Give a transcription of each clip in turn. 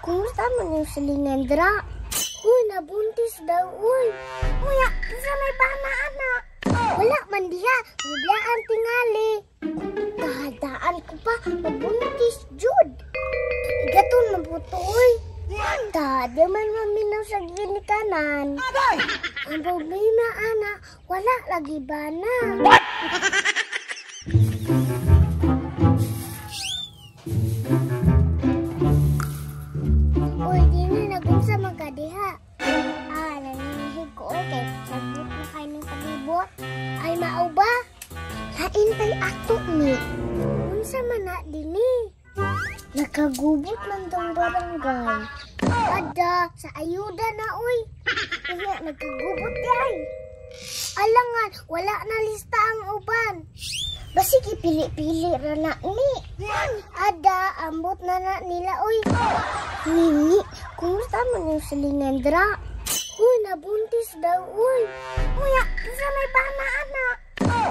Kumusta man yung silingan dra? Uy, nabuntis daw, uy. Uya, sa may bana, ana. Wala man diha, biblaan tingali. Kahadaan ko pa, nabuntis, jud. Igaton man po to, uy. Ta, di man maminaw sa ginikanan. Ang problema, ana, wala lagi bana. Uy, dini nagunsa man ka diha. Ah, nanginihig ko, oy, kay sagbot na kayo ng palibot. Ay, mao ba? Lain pa'y ato ni. Unsa man na dini? Nakagubot man tong barangay. Ada, sa ayuda na, uy. Kaya nagkagubot di ay. Alangan, wala na lista ang uban. Basig ipili-pili ra na ni. Ada, ambot na na nila, uy. Nini, kumusta man yung silingan dra? Uy, nabuntis daw, uy. Uya, sa may bana, ana.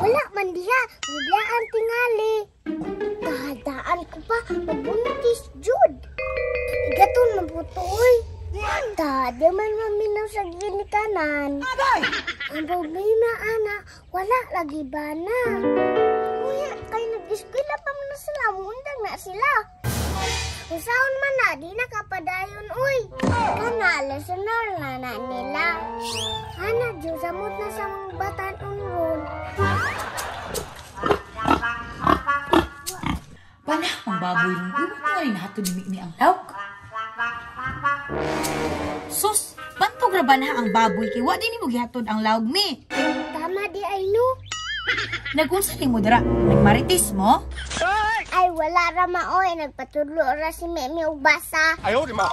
Wala man diha, biblaan tingali. Kahadaan ko pa, nabuntis, jud. Igaton man po to, uy. Ta, di man maminaw sa ginikanan. Ang problema, ana, wala lagi bana. Uya, kay nag-eskwela pa man na sila, muundang na sila. Usaon man na, di nakapadayon, uy. Kana, listener na na nila. Ana, Diyos, samot na sa mga batan unron. Panah ang baboy ron. Uy, wala nga rin nahatod ni Mimi ang lawg. Sus, bantog ra ba na ang baboy kay wa din nimo gihatod ang lawg mi. Tama di ay no. Nagunsa nimo dira? Nagmarites mo? Ay, wala ra maoy, nagpatudlo ra si Mimi og basa. Ayaw, di ma.